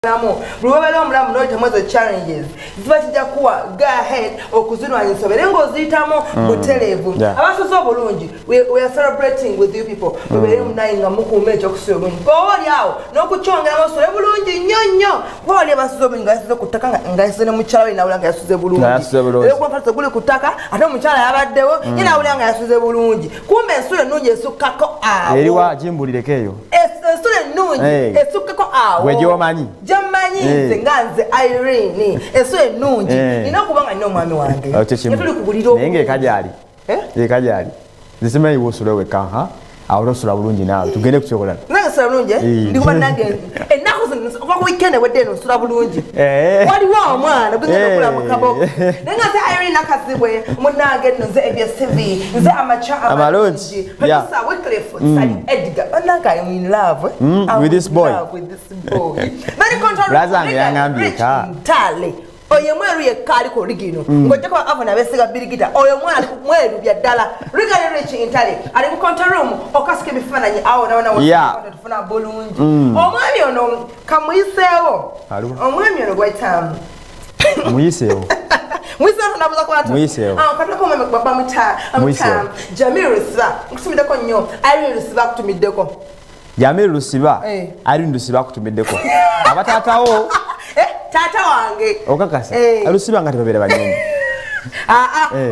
Mulamu buli omulamu n'oyitamu ezo challenges ziba kijja kuwa go ahead okuzirwanyisa obeere ng'oziyitamu butereevu. Abasuze obulungi, we are celebrating with you people. Mubeere munaye nga mukuuma ekyokusula obulungi, oba oli awo n'okukyongeramu osule bulungi nnyo nnyo, kuba wali abasuze obulungi nga yasuze ku ttaka nga yasuze ne mukyala we nawulira nga yasuze bulungi, era okuba guli ku ttaka ate omukyala yabaddewo ye nawulira nga yasuze bulungi. Kumbe ensulo ennungi esukkako awo. Eriwa gimbulireko eyo ensulo ennungi esukkako awo gwe gyomanyi gyemanyi nze nga nze Irene ensulo ennungi nina okuba nga nina omwami wange tuli ku buliro naye ng'ekagyali ekagyali nze simanyi bw'osula wekka awo tosula bulungi naawe tugende ku kyokulala. Nange nsula bulungi ndikuba nange ennaku zino okuva ku weekend ewedde eno nsula bulungi. Waliwo omwana gwengenda okula mu kaboko naye nga nze Irene Nakazibwe munnange nno nze ABS TV nze Amakya Amalungi producer Wycliffe Sali Edgar bannange I am in love with this boy. With this boy. Very control. Brother yangambye ka Ntale oyo mweru yekka aliko ligino ng'ojjako avuna abeesiga birigita oyo mwana ali mweru bya ddala. Regan Rich Ntale ali mu control room okasika ebifaananyi awo nawona tufuna bulungi. Omwami ono kamuyiseewo, omwami ono gwayita muyiseewo muyiseewo nabuza ku bantu muyiseewo katulako omwami bamuyita Jamil Lusiba nkutumiddeko nnyo. Irene Lusiba akutumiddeko. Jamil Lusiba Irene Lusiba akutumiddeko abataatawo taata wange okakasa Lusiba nga tebabeera banyonyi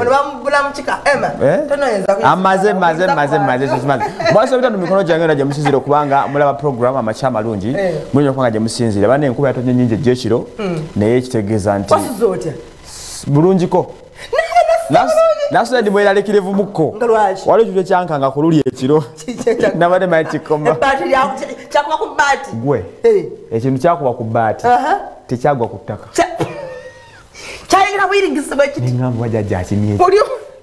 ono bamubula mukika Emma tonoyinza amaze maze maze maze maze mwasobita mu mikono gyange era gye musinziira okubanga mulaba program Amakya Amalungi mulina okubanga gye musinziira bane enkuba yatonye nnyingi egy'ekiro naye kitegeeza nti wasuze otya bulungiko nasula ndi mweraliikirivu mukko waliwo ekintu ekyankanga ku luli ekiro nabadde manyi kikoma kyakuba ku bbaati gwe ekintu kyakuba ku bbaati tekyagwa ku ttaka kyayingira buyiringisibwa ekiti nengamba wajjajja akimye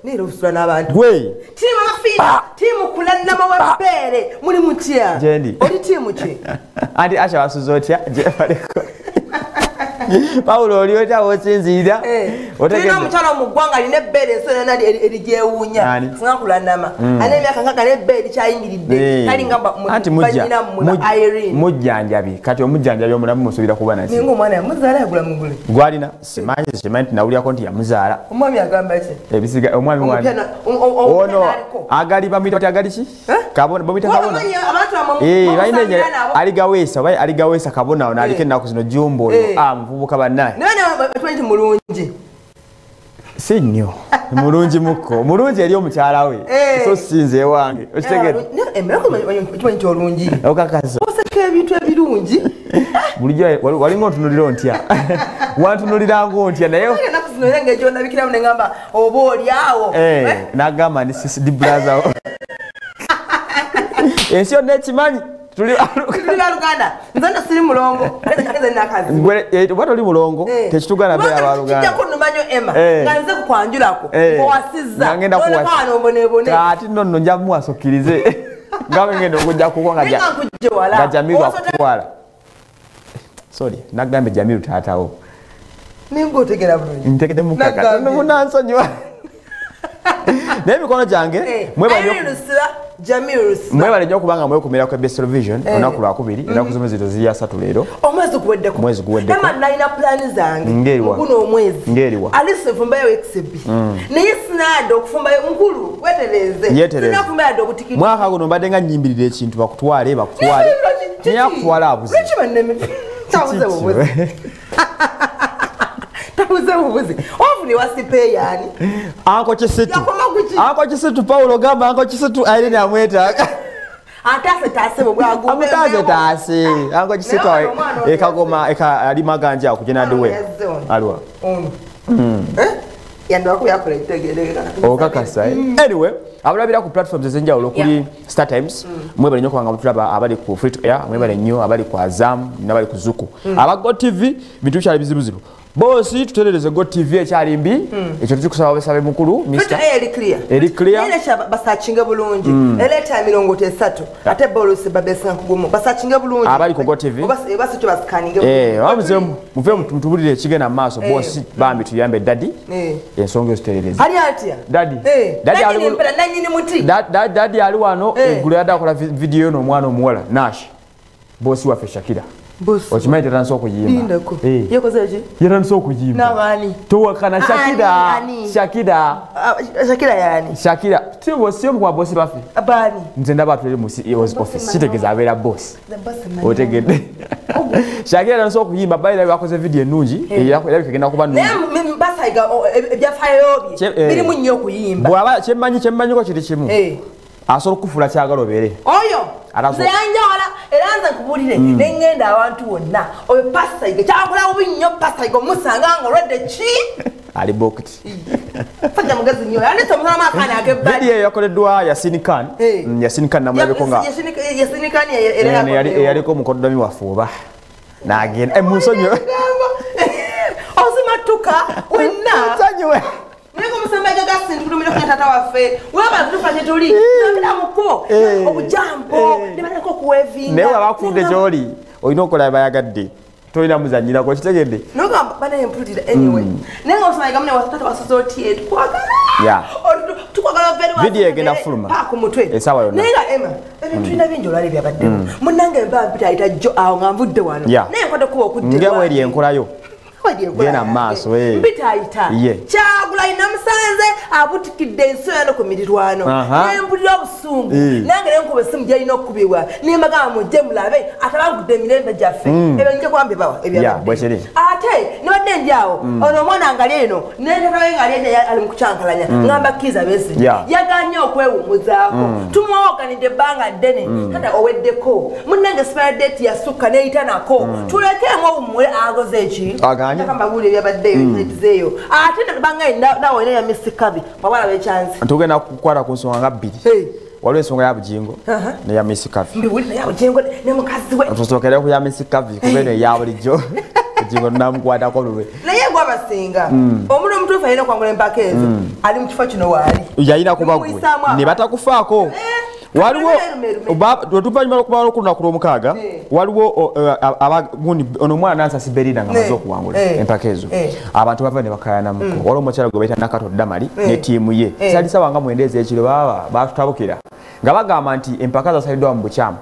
neera osula n'abantu gwe tiimu mafiina tiimu kulannama w'ebbeere muli mutya gyendi oli tiimu ki anti Asha wasuze otya gyebaleko Paulo oli otya wosinziira tulina omukyala mu ggwanga alina ebbeere ensi yonna erigyewuunya singa kulannama alina emyaka nkaaga n'ebbeere likyayingiridde talinga banyina mmwe Irene mujjanjabi kati omujjanjabi omulamu musuubira kuba naki naye ng'omwana yamuzaala yagula mugule gwalina simanyi simanyi nti nawulyako nti yamuzaala omwami agamba ki ebisiga omwami wani ono agali bamuyita bati agali ki kabona bamuyita kabona balina aligaweesa oba aligaweesa kabona ono aliko ennaku zino jumbo oyo muvubuka bannaye naye mulungi si nnyo mulungi mukko mulungi eri omukyala we so sinze ewange okitegedde okimanyi nti olungi okakasa oseka ebintu ebirungi bulijjo walinga ontunulira ontya wantunuliranga ontya naye ennaku zino era engeri gyondabikiramu nengamba oba oli awo nagamba ndi brother wo ensi yonna ekimanyi tuli baluganda nze nno siri mulongo nakazi oba toli mulongo tekitugana beera baluganda kijjako nnumanyo Emma nga nze kukwanjulako owasizza nolekaano mbonebone ati nno nno nja muwasa okkirize nga bwe ngenda okujja kuko nga Jamiru akutwala sorry nagambye Jamiru taatawo naye ng'otegera bulungi ntegedde mukaka munansonyiwa naye emikono gyange mwebale nnyo okubanga mwekumira ku ABS Television olunaku lwakubiri ennaku z'omwezi ziri asatu leero omwezi guweddeko omwezi guweddeko Emma nalina pulaani zange ng'eriwa guno omwezi ng'eriwa alisi nfumbayo weeks naye sinadde okufumbayo nkulu wetereeze sinafumbayo adde obutikiti mwaka guno mbadde nga nnyimbirira ekintu bakutwale bakutwale naye akutwala abuze lwaki banneme tabuze bubuze tabuze bubuze ofuni wasipeeyani Anko Kisitu Anko Kisitu Paulo gamba Anko Kisitu Irene amwetaaga ataase taase bwagumbe amutaase taase Anko Kisitu ekagoma eka ali maganja okugenda duwe aliwa ono yandwako yakola ekitegeereka okakasa anyway abalabira ku platforms ez'enjawulo kuli Star Times mwebale nnyo kubanga mutulaba abali ku free to air mwebale nnyo abali ku Azam n'abali ku Zuku aba Go TV bintu bikyali bizibuzibu bosi tuterereze Go TV ekyali mbi ekyo tukikusaba basabe mukulu Mr. Eri clear eri clear era basaachinga bulungi eleeta emirongo 3 ate bolusi babesa nkugumu basaachinga bulungi abali ku Go TV basi basikaninge bamuze muve mutubulire ekigenda mu maaso bosi bambi tuyambe daddy ensonga eziterereze ali atya daddy daddy ali mpera nanyini muti daddy ali wano eggulo yadde akola video n'omwana omuwala Nash bosi waffe Shakira Okimanyi tetandise okuyimba. Yekoze ki? Yatandise okuyimba. N'abaani? Towakana Shakira. Shakira. Shakira yani? Shakira. Si omu ku bosi baffe. Abaani? Nze ndaba atulere mu CEO's office. Kitegeeza abeera boss. Otegedde. Shakira yatandise okuyimba bayira bakoze video ennungi erabika egenda kuba nnungi. Naye basayiga ebyafaayo bye birimu nnyo okuyimba. Bw'aba kyemmanyiko kiri kimu. Asobola okufuula kyagala obeere. Oyo! Nze yanjawala era nze nkubulire ne ŋŋenda awantu wonna oyo Pastor kyankola bubi nnyo. Pastor omusanga nga olwadde ki? Ali booked. Sajja mugezi nnyo yandese omusalamu akaana ak'ebbali. Video yakoleddwa Yasin Khan. Yasin Khan namulabeko nga Yasin Khan eyaliko omukoddomi waffe oba n'agenda munsonyiwe ozimatuka wenna nsonyiwe. Naye omusembega gasintukulumira ku tata waffe weba tufa kye tuli nabira mu kkubo obujambo ne baleka okuwevinga. Naye waba akufudde gy'oli olina okukola bayagadde tolina muzannyirako kitegedde. Nogamba banaye mpulira anyway. Naye nga omusembega mune tata wasuze otye tukwagala. Tukwagala very well. Video egenda fuluma pa ku mutwe essaawa yonna. Naye nga Emma ebintu tulina bingi olwali byabaddemu. Munnange mba mpita ayita jjo awo nga nvudde wano. Naye nkwata kuba okudde. Nga bweri enkolayo. Genda maaso mpitaayita Kyagulanyi namusanze abutikidde ensi yano ku mirirwano nempulira obusungu nange nenkuba essimu gyalina okukubibwa nembagamba mujje mulabe atabangudde emirembe gyaffe ebyo nja kuba mbibawa ebyabadde. Ate nibadde ndi awo ono omwana ngali eno nentatawe ngali eno ali mu kukyankalanya ngamba kkiriza Besigye yaganye okwewummuzaako tumuwoganidde ebbanga ddene tata oweddeko munnange expiry date yasukka neyita nako tulekeemu owummule agoze eki kamba byabaddeyo ebizeeyo ate bangaye nawe era ya Miss Kabi bawala bekyanzi. Tugenda kukwata ku nsonga nga bbiri. Waliwo ensonga ya Bugingo neya Miss Kabi. Mbiwulira ya Bugingo ne mukazi we. Tusookere ku ya Miss Kabi kuba eno eya bulijjo. Bugingo namukwatako lulwe. Naye gwe abasinga omuntu omutuufu alina okwangula empaka ezo ali mu kifo kino waali. Yalina kuba gwe ne batakufaako. Waliwo oluvannyuma lw'okumala olunaku lw'omukaaga waliwo ono omwana Nancy Siberina nga amaze okuwangula empaka ezo abantu bava ne bakayanamuko. Waliwo omukyala gwe bayita Nakato Damali ne ttiimu ye zaali ssaawa nga 9 ez'ekiro baba batutabukira nga bagamba nti empaka zasaliddwa mu bukyamu.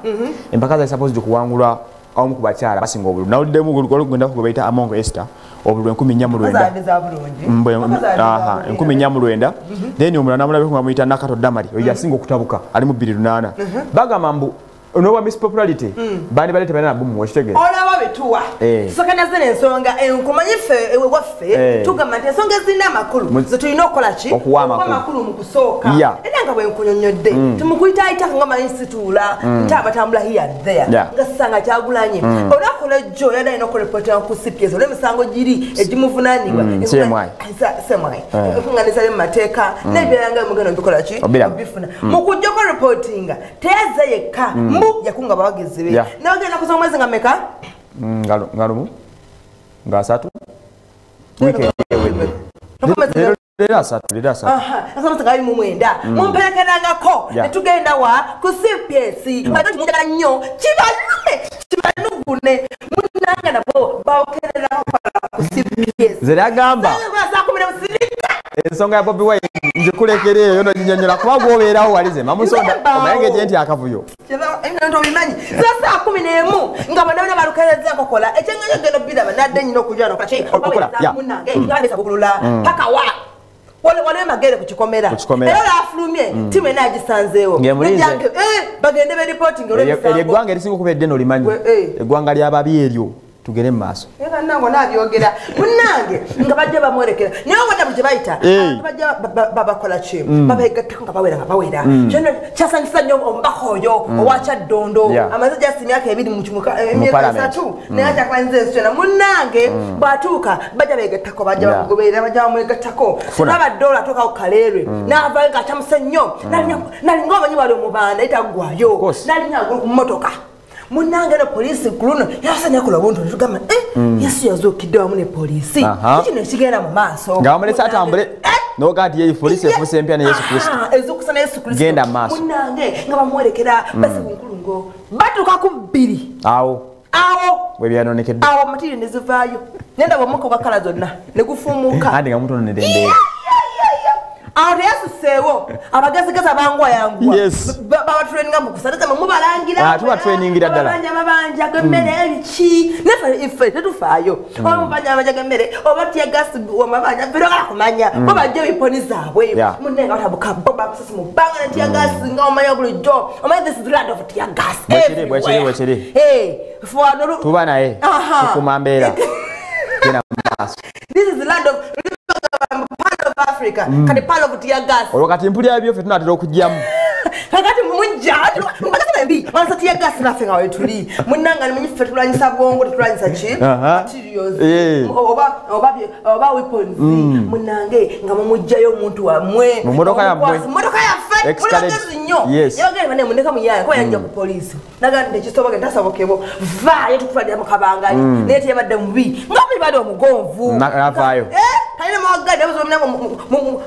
Empaka zali supposed kuwangulwa omu ku bakyala basinga obululu. Nawuliddemu olugenda gwe bayita Amongo Esther obululu 1409 1409. Then omulala namulabeko nga muyita Nakato Damali oyo yasinga okutabuka ali mu 28. Bagamba mbu onowa Miss Popularity bandi baleeta balina nabo okitegeera. Olaba bituwa tusooka zino ensonga enkumanyi ffe ewaffe tugamba nti ensonga ezirina amakulu ze tulina okukola ki? Okuwa amakulu mu kusooka. Era nga bwe nkunyonnyodde timukuyitaayitako nga manyi situula nti abatambula here and there nga sisanga Kyagulanyi olunaku lwejjo yadde alina okurepotinga ku CPS olw'emisango giri egimuvunaanibwa CMI enkuŋŋaaniza mu mateeka n'ebirala nga mugenda obikola ki? Obifuna. Mu kujjako repotinga teyazze yekka mbu yakunga abawagizi be nabagenda kuza omwezi nga mmeka? Nga lumu nga asatu leero asatu leero asatu nga mu mwenda mumperekerangako ne tugenda wa ku CPS badde timujagala nnyo kibalume kibanugune munnange nabo bawokererako paka ku CPS. Nze nagamba ensonga ya Bobi Wine ngikulekera eyo noginyonnyola kuba gwobeerawo walize mamusonda omanye ng'egye nti akavuyo obimanyi saa 11 nga bonna bonna balukereza nkokola ekyenganyo genda obiraba nadde nyina okujja nokola munange kulula paka wa waliwo emagere ku kikomera era olafulumye ttiimu ena agisanzeewo bagende beripootinga olw'emisango. Eggwanga erisinga okuba eddene olimanyi eggwanga ly'ababi eryo tugere mu maaso. Nange naabyogera munnange nga bajja bamwolekera naye obwedda buli gye bayita abantu bajja babakola ki babegattako nga bawera nga bawera kyasanyusa nnyo omubaka oyo owa Kyaddondo amaze gyasi emyaka 2 mu emyaka 3 naye akyakulanyiza ensi yonna munnange bw'atuuka bajja beegattako bajja bamugoberera bajja bamwegattako nabadde olwo atuukako Kaleerwe n'avaayo ng'akyamuse nnyo nalinga omanyi wali omubanda ye taggwayo nalinnya waggulu ku mmotoka munnange ne poliisi ku luno yabasa nekola obuntu netugamba Yesu yazuukidde wamu ne poliisi kikino ekigenda mu maaso nga bamulese atambule noga nti ye poliisi efuuse empya ne Yesu Kristo ezuukusa ne Yesu Kristo genda mu maaso munnange nga bamwolekera basi ku nkulungo batuuka ku 2 awo awo webyayononekedde awo matiri ne zivaayo nendaba omukka ogwa kkala zonna ne gufuumuuka andi nga mutononera embeera Awo abagazigeza bangwa yangu. Baba traininga mukusatata mubalangira. Tuba trainingira ddala. Abanja mabanja gemmere ebiki. Nefa ife tetufaayo. Oba mubanja mabanja gemmere oba tear gas mabanja birogala kumanya. Bo bajje biponi zaabwe. Munenga batabuka bomba kusasi mubanga ne tear gas nga omanya bulijjo. Omanya this is the land of tear gas. Bwekiri. Hey, for no tuba naye. Tukuma mbeera. Genda maaso. This is the land of Africa. Kati palo of tear gas. Olwo kati mpulira byoffe tunaatera okugyamu. Kakati mujja mbakasa mbi wansa tear gas naffe nga wetuli. Munnanga nimanyi ffe tulwanyisa bwongo tetulwanyisa ki? Materials. Oba weapons. Munnange nga mumugjayo omuntu wammwe. Mu mmotoka yammwe. Mu mmotoka yaffe. Mulagezi nnyo. Yabagenda bane mundeka muyaya kuba yajja ku poliisi. Nagamba nti ekisoboka ntasobokebwo. Vaayo tukutwalira mu kabangali. Naye teyabadde mubi. Nga buli badde omugonvu. Navaayo. Talina mwaggadde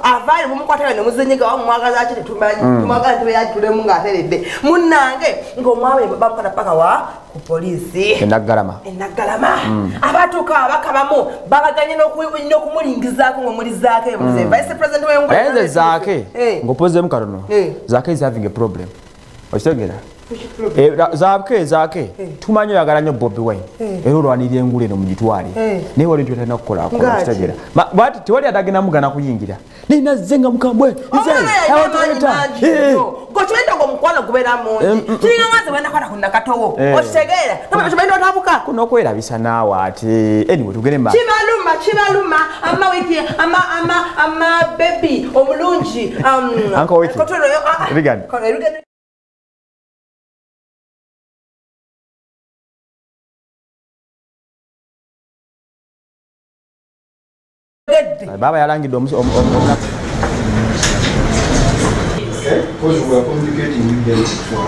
avaayo mumukwatagana ne muzinyiga wamu mwagaza ki tetumanyi. Tumwagala tebe yatulemu ng'ateredde. Munnange ng'omwami bamukwata paka wa ku poliisi. Enaggalama. Abatuuka abakabamu babaganye n'okumulingizaako ng'omuli Zaake. Vice President wa Uganda. Naye Zaake ng'opozeemu katono. Zaake is having a problem. Okitegeera? Zaake tumanyi oyagala nnyo Bobi Wine era olwanirira engulu eno mugitwale naye wali nti otalina kukola okitegeera tewali atagenda mugana kuyingira naye nazze nga mukambwe gokimanyi ogwo omukwano gubeera mungi kiringa nga nze bwendakwata ku Nakatowo okitegeera okimanyi otabuka kuno okwerabisa naawe ate anyway tugende mu maaso. Kibaluma ama wiki ama baby omulungi Uncle Wiki Regan. Baba yalangidde Because we are communicating with them before.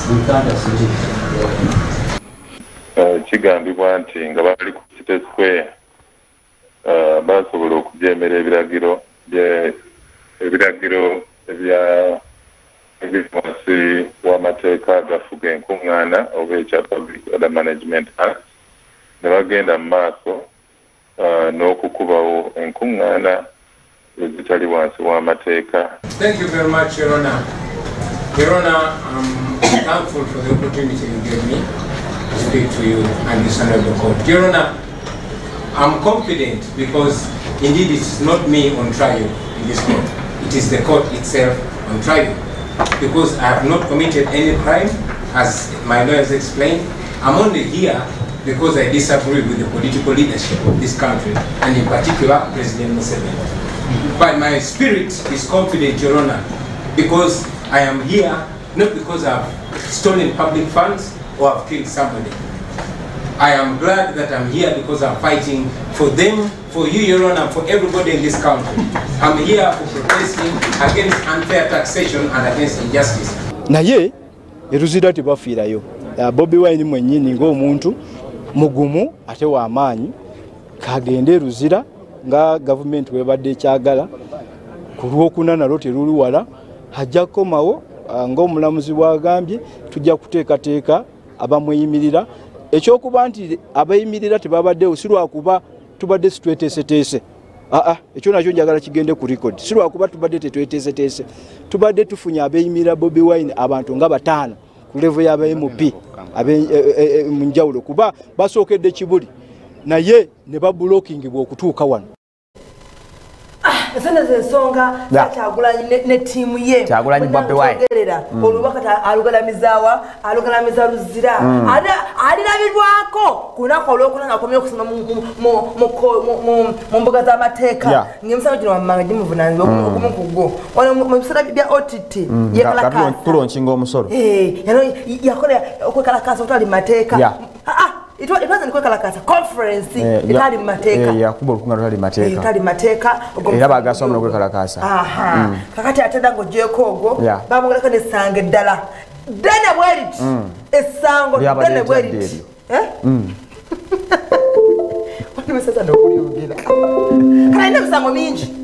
We can't assist. Kigambibwa nti nga bali ku City Square basobola okujeemera ebiragiro ebya ebiri wansi w'amateeka agafuga enkuŋŋaana oba ekya Public Order Management Act ne bagenda mu maaso n'okukubawo enkuŋŋaana ezitali wansi w'amateeka. Thank you very much, Your Honor. Your Honor, I'm thankful for the opportunity you gave me to speak to you and this honorable court. Your Honor, I'm confident because indeed it's not me on trial in this court. It is the court itself on trial. Because I have not committed any crime, as my lawyers explained. I'm only here because I disagree with the political leadership of this country, and in particular, President Museveni. But my spirit is confident, Your Honor, because I am here not because I've stolen public funds or I've killed somebody. I am glad that I'm here because I'm fighting for them, for you, Your Honor, for everybody in this country. I'm here for protesting against unfair taxation and against injustice. Naye, eruzira tebafiirayo. Bobi Wine mwennyini ng'omuntu mugumu ate w'amaanyi kagende Luzira nga gavumenti webadde ekyagala ku lwokuna nalwo teruli wala ajja kukomawo ng'omulamuzi bw'agambye tujja kuteekateeka abamweyimirira. Ekyokuba nti abeyimirira tebabaddewo si lwakuba tubadde situweteeseteese. Ekyo nakyo njagala kigende ku record. Si lwakuba tubadde tetweteeseteese, tubadde tufunye abeyimirira Bobi Wine abantu nga 5 ku level y'aba MP mu njawulo kuba basookedde Kibuli naye ne babulookingibwa okutuuka wano. Esente z'ensonga za Kyagulanyi ne ttiimu ye. Kyagulanyi Bobi Wine. Olubaka alugalamiza alugalamiza Luzira. Alirabirwako ku lunaku olwokuna ng'akomye okusoma mu mbuga z'amateeka. Ng'emisango gino wammanga gimuvunaanyizibwa ogumu ku gwo. Wano mu biseera bya OTT yeekalakaasa. Tulonkinga omusolo. Yakola okwekalakaasa okutali mu mateeka. It wasn't kwekalakaasa, conference etali mu mateeka. Yakuba olukuŋŋaana lutali mu mateeka. Etali mu mateeka. Era baagasobola okwekalakaasa. Kakati ate era ng'oggyeeko ogwo bamwogerako n'essango eddala. Ddene bwe riti. Essango ddene bwe riti. Nimesaza n'okulyogera. Kale alina emisango mingi.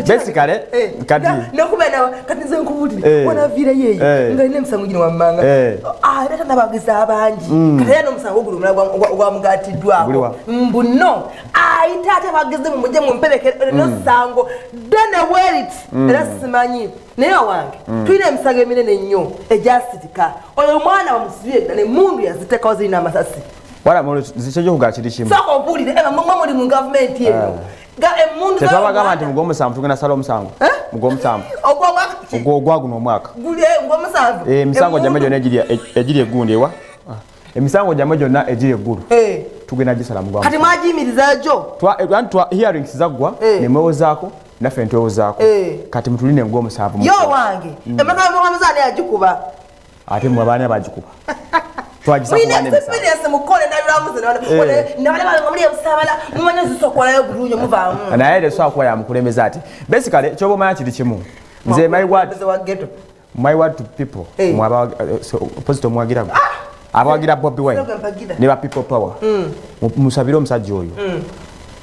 Basically, kati n'okubeera kati nze nkubuulire wanaviireyo eyo nga alina emisango gino wammanga. Era n'abagizi abangi. Kati era n'omusango guli omulala ogwamugatiddwako. Mbu no ayita ate abagizi mumujje mumperekere n'omusango. Then werit era simanyi. Naye wange tulina emisango eminene nnyo egyasitika. Oyo omwana bamusibye dda n'emmundu yaziteekawo zirina amasasi. Wala mulo zikyejo kugakiri kimu. Sooka obuulire mwe muli mu gavumenti eno. Tetwabagamba nti mugw'omusanvu tugenda sala omusango. Mugw'omusanvu. Ogwa guno omwaka. Ogw'omusanvu. Emisango gyammwe gyonna egiri eggundi ewa? Emisango gyammwe gyonna egiri eggulu. Tugenda gisala mugwa. Kati mwagiyimiriza gyo? Hearings zaggwa ne mwewozaako naffe ntwewozaako. Kati mutuline engw'omusanvu. Yo wange. Emmotoka y'omusanvu yagikuba. Ate mmwe abaani abagikuba? Mulina experience mukole na naye leso akuba yamukulembeza ati basically kyoba omanya kiri kimu nze my word to people opposite omwagira abawagira Bobi Wine ne ba people power musabire omusajja oyo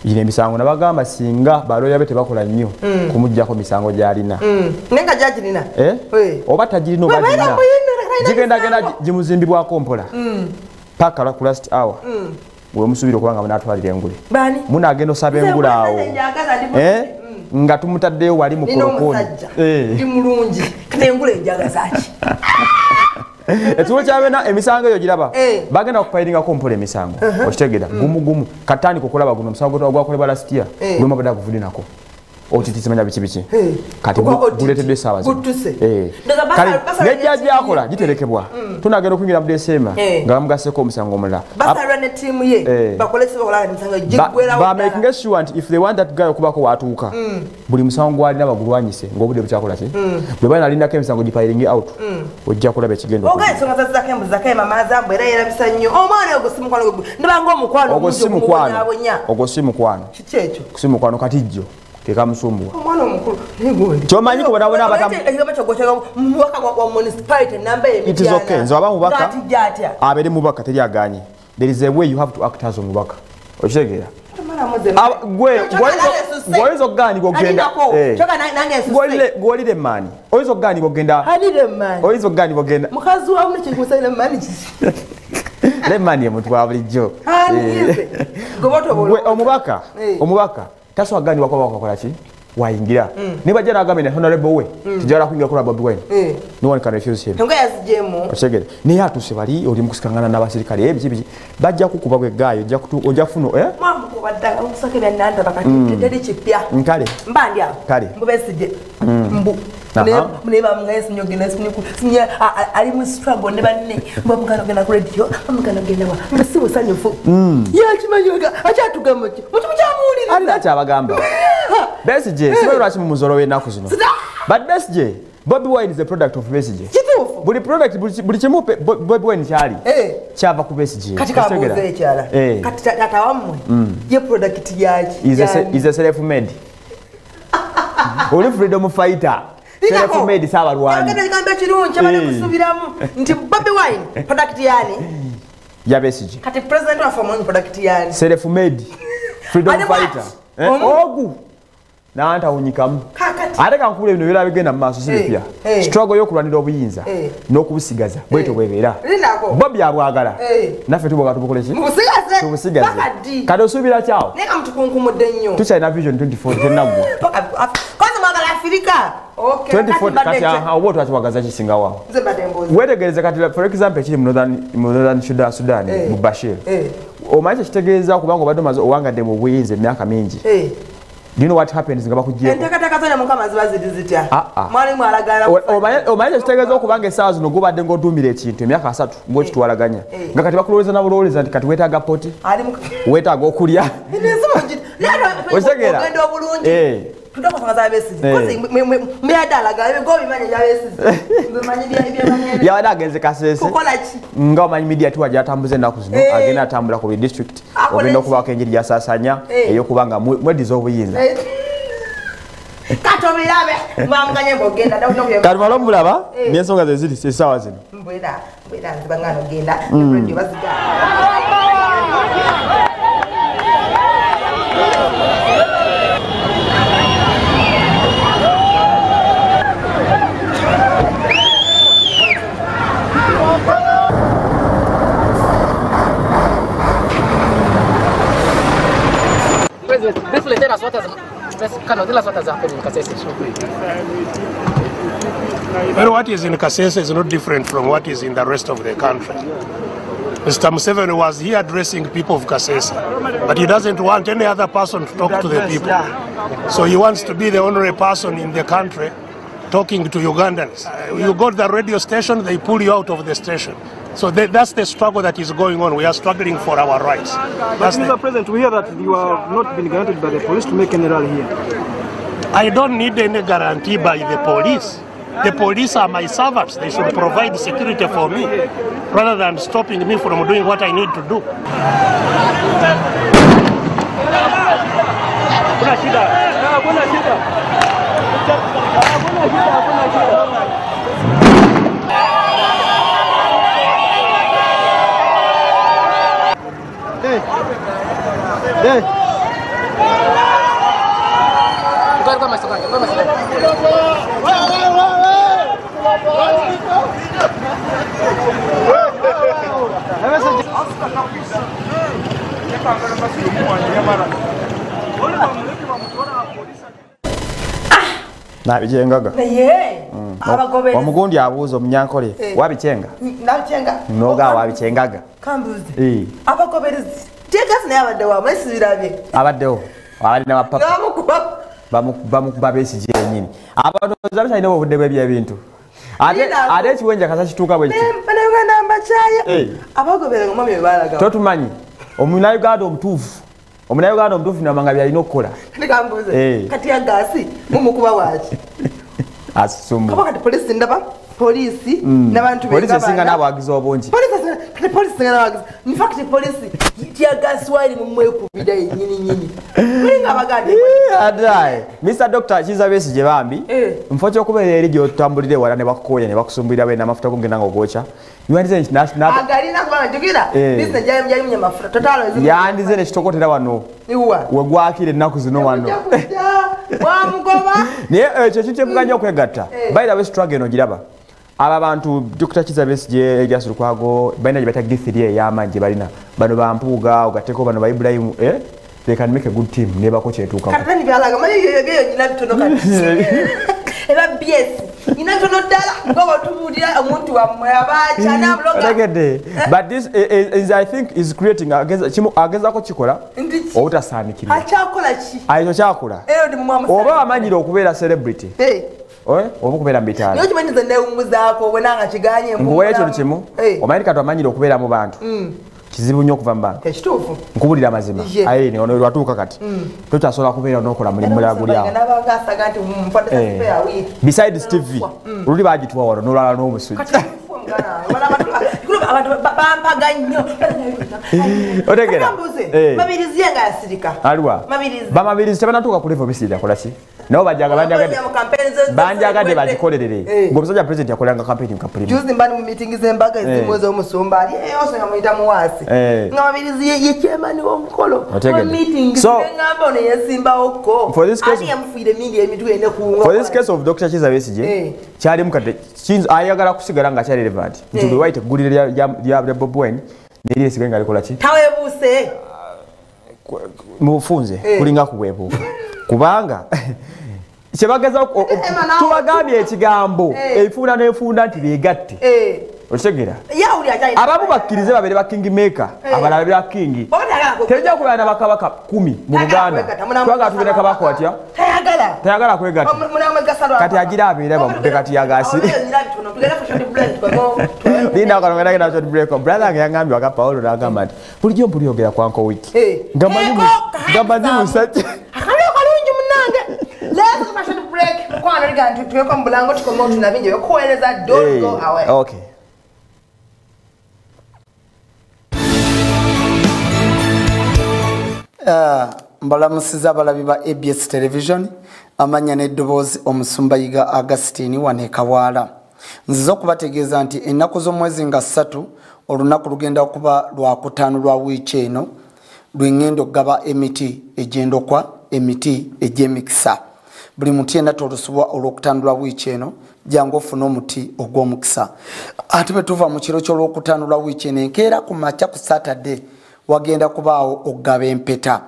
yine emisango nabagamba singa baloya be tebakola nnyo kumuggyako misango gy'alina nenga gy'alina oba tagirina oba girina gigenda gimuzimbibwako mpola paka ku last hour wemusubira okubanga munaatwalira engule munaagenda osaba engule awo nga tumutaddeyo wali mu kolokoni ndi mulungi kati engule enjagazaki ekiwo kyabena emisango eyo giraba bagenda okupayiringako mpola emisango okitegeera gumu gumu katandika okulaba guno omusango gwakolebwa last year gwe mabadde aguvudinako OTT simanya biki biki kati guleeteddwa essaawa zino nejja gyakola giterekebwa tunagenda okuyingira mu December nga bamugasseko omusango omulala basalwa ne ttiimu ye bakole sibakola emisango giggwerawo ba making sure nti if they want that guy okubako waatuuka buli musango gwalina bagulwanyise ng'obudde bukyakola ki bwe balina alindako emisango gipayiringi out ojja kulaba ekigenda oga ensonga za Zake mbu Zake mama zambu era yerabisa nnyo omwana ogwo si mukwano gwe ndabanga omukwano ogwo si mukwano ogwo si mukwano kiki ekyo si mukwano kati jjo tekamusumbuwa omwana omukulu negundi kyomanyi kubonabona abatamu ekigambo kyogwo mubaka wa municipality namba It is okay nze aba mubaka abeere mubaka teri aganye there is a way you have to act as omubaka okitegeera gwe oyinza okugaanibwa okugenda gwolire emaani oyinza okugaanibwa okugenda oyinza okugaanibwa okugenda mukazi wamu nekikusalira maani emaani ye muntu wa bulijjo omubaka omubaka tasobola kugaanibwa kuba wakakola ki wayingira ne bajja n'agamba nti honorable we tijala kuyingira kola Bobi Wine no one can refuse him nga yazijemu okitegeera naye atuuse bali oli mu kusikangana n'abasirikale ebiki biki bajja kukuba gwe gaayo ojja kufuna mwamukuba ddala omusaka bya bakati teri kipya nkale mba ndi awo kale mbu Besigye mbu naye bamugaye simanyi ogenda simanyi ali mu struggle ne banne mbamugana ogenda ku radio bamugana ogenda wa nga si musanyufu yakimanyi akyatugamba ki mukimu kyamuwuliriza alina kyabagamba Besigye simanyi lwaki mumuzolowa ennaku zino but Besigye Bobi Wine is a product of Besigye kituufu buli product buli kimu Bobi Wine kyali kyava ku Besigye kati kambuuze ekyala kati taata wammwe ye product yaki is a self made oli freedom fighter self made saabalwanyi ekigambo ekirungi kyabadde kusuubiramu nti Bobi Wine product yani ya Besigye kati president waffe omungi product yani self made freedom fighter ogu nantawunyikamu ate kankubula bino byera bigenda mu maaso si bipya struggle y'okulwanira obuyinza n'okubusigaza bwetyo bwebeera Bobi abwagala naffe tubwagala tubukole ki tubusigaze kati osuubira kyawo naye kamutukunkumudde nnyo tukyalina vision 2040 tennaggwa kwanza mwagala Afirika 2040 kati oba otwakiwagaza kisingawo weetegereze kati for example ekiri mu northern Sudan mu Bashir omanyi kyekitegeeza kubanga obadde omaze owangadde mu buyinza emyaka mingi. Do you know what happens nga bakuggyeko? Enteekateeka zonna Mukama ziba ziri zitya? Mwalimu alagala omanyi kyekitegeeza okubanga essaawa zino gobadde ng'oduumira ekintu emyaka 3 ng'okitwalaganya nga kati bakulowooza na bulowooza nti kati weetaaga poti weetaaga okulya okitegeera ogenda obulungi yabadde agenze Kasese nga omanyi media tour gy'atambuza ennaku zino agenda atambula ku buli district ogenda okubaako engeri gy'asaasaanya ey'okuba nga mweddiza obuyinza kati mala omulaba n'ensonga ze ziri essaawa zino President, briefly tell us what has, tell us what has happened in Kasese. Well, what is in Kasese is not different from what is in the rest of the country. Mr. Museveni was here addressing people of Kasese, but he doesn't want any other person to talk to the people. So he wants to be the only person in the country talking to Ugandans. You go to the radio station, they pull you out of the station. So that's the struggle that is going on. We are struggling for our rights. But Mr. President, we hear that you have not been granted by the police to make any rally here. I don't need any guarantee by the police. The police are my servants. They should provide security for me rather than stopping me from doing what I need to do. Nabichengaga. Naye. Omugundi abuuza omunyankole wabichenga. Nabichenga. Noga wabichengaga. Kambuzi. Abagoberezi. Tegas naye abadde wa mwesibirabye. Abaddewo. Abali na papa. Bamukuba Besigye yennyini. Abantu zabisalina obudde bw'ebyo ebintu. Ate ekiwenja kasa kituuka bwe kiti. Bannayuganda mbakyaya. Abagoberezi omwami bwe balaga. Totumanyi. Omunnayuganda omutuufu. Omunnayuganda omutuufu namanga byalina okukola. Kambuzi. Kati agasi mumukuba waki? Asumbu. Kaba kati poliisi ndaba poliisi n'abantu be. Poliisi esinga n'abawagizi obungi. Kati poliisi esinga n'abawagizi. In fact poliisi teargas wali mumwekubira yennyini nnyini. Mulinga abaganda. Adai. Mr. Dr. Kizza Besigye bambi. Mfo ky'okubeera eri gy'otambulira ewala ne bakukooya ne bakusumbirira bwe n'amafuta gongenda ng'ogwokya. Yandize national agalina kubanga jukira business jali munyamafuta totalo yandize nekitokotera wano. Iwa. Wegwakire ennaku zino wano. Wamugoba. Naye ekyo kintu kyemuganya okwegatta. By the way struggle eno giraba. Aba abantu Dr. Kizza Besigye Erias Lukwago balina gye bayita G3 ey'amaanyi gye balina. Bano ba Mpuuga ogatteko bano ba Ibrahim they can make a good team nebako kyetuukako. Kati byalaga manyi yo nyina bitono kati. Eba BS. Nyina bitono ddala ngoba tubuulira omuntu wammwe abaakya n'abuloga. Otegedde. But this is I think is creating agezaako kikola obutasaanikirwa. Akyakola ki? Ekyo kyakola. Oba wamanyira okubeera celebrity. Oba okubeera mu bitaala. Naye okimanyi nze neewummuzaako bwe nanga kiganye mpummulamu. Nkuwa ekyo kimu. Omanyi kati wamanyira okubeera mu bantu. Kizibu nnyo okuva mu bantu. Ekituufu. Nkubulira amazima. Aye ono lwatuuka kati. Tokyasobola kubeera n'okola mulimu mulala guli awo. Besides TV, luli baagituwa wano n'olala n'omusujja. Abantu bampaga nnyo. Otegera. Mabirizi nga yasirika. Aliwa. Mabirizi. Bamabirizi tebanatuuka ku level Besigye akola ki? Nabo banjagadde bagikolerere. Ng'omusajja president yakolanga campaign mu Kampala. Juzi mbali mu meeting z'embaga ezimu ez'omusumba ali osanga muyita muwaasi. Nga Mabirizi ye chairman w'omukolo. Meeting ngamba ono yeesimbawokko. Ani yamufiire emindi emitwe ene kuwunga. For this case of Dr. Kizza Besigye kyalimu kati ayagala kusigala nga akyali relevant. Nti lwe wayita eggulire lya Bobi Wine neryo lisigale nga likola ki? Taweebuuse. Mu bufunze kulinga kuweebuuka. Kubanga kyebageza tubagambye ekigambo ebifuunda n'enfunda nti beegatte. Okitegera? Abamu bakkirize babeere ba king maker, abalala babeere ba king. Tejja kubeera na bakabaka 10 mu Buganda. Twagala tubeere kabaka watya? Tayagala kwegatta. Kati agira abeere bamudde kati yagasi. Linda kano short break. Brother yangambye waka Paulo n'agamba nti bulijjo mpulira kwa Uncle Wiki. Ngamba manyi musajja. Let's go for a short break. Kwa noriga tuwekwa mbulango tukomo tunabinje kueleza don't go away. Okay. Mbalamusiza abalabi ba ABS Television amanya n'eddoboozi omusumba Yiga Augustine wano e Kawaala. Nzize okubategeeza nti ennaku z'omwezi nga 3 olunaku lugenda kuba lwakutaano lwa wiiki eno lw'engendo okugaba emiti egy'endokwa, emiti egy'emikisa. Buli muti yenna tolusubwa olwokutaano lwa wiiki eno jangu ofune omuti ogw'omukisa. Ate bwe tuva mu kiro ky'olwokutaano lwa wiiki eno enkeera ku makya ku Saturday wagenda kubaawo okugaba empeta.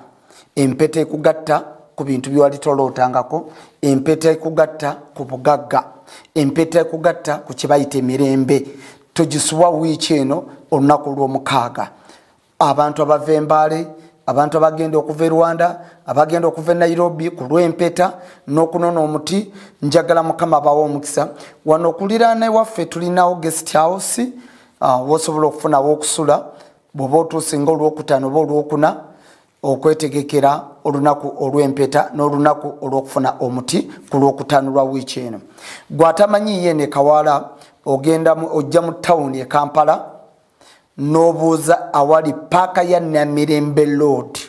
Empeta ekugatta ku bintu byewali tolootangako, empeta ekugatta ku bugagga, empeta ekugatta ku kibayita emirembe. Togisubwa wiiki eno olunaku olw'omukaaga. Abantu abava Embaale, abantu abagenda okuva e Rwanda, abagenda okuva e Nairobi ku lw'empeta n'okunona omuti, njagala Mukama abawe omukisa. Wano okuliraana ewaffe tulinawo guest house, wosobola okufunawo okusula bw'oba otuuse nga olwokutaano oba olwokuna, okwetegekera olunaku olw'empeta n'olunaku olw'okufuna omuti ku lwokutaano lwa wiiki eno. Gw'atamanyi ye ne Kawaala, ogenda ojja mu tawuni e Kampala n'obuuza awali paaka ya Namirembe Road,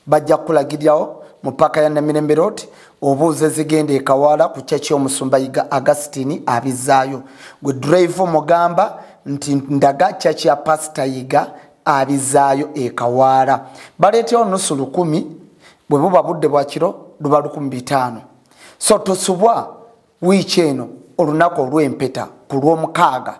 bajja kukulagirirawo mu paaka ya Namirembe Road, obuuza ezigenda e Kawaala ku church y'omusumba Yiga Augustine abizaayo. Gwe driver mugamba nti ndaga church ya Pastor Yiga abizaayo e Kawaala. Baleetewo 1,000, bwe buba budde bwa kiro luba 1,500. So tosubwa wiiki eno olunaku olw'empeta ku lw'omukaaga.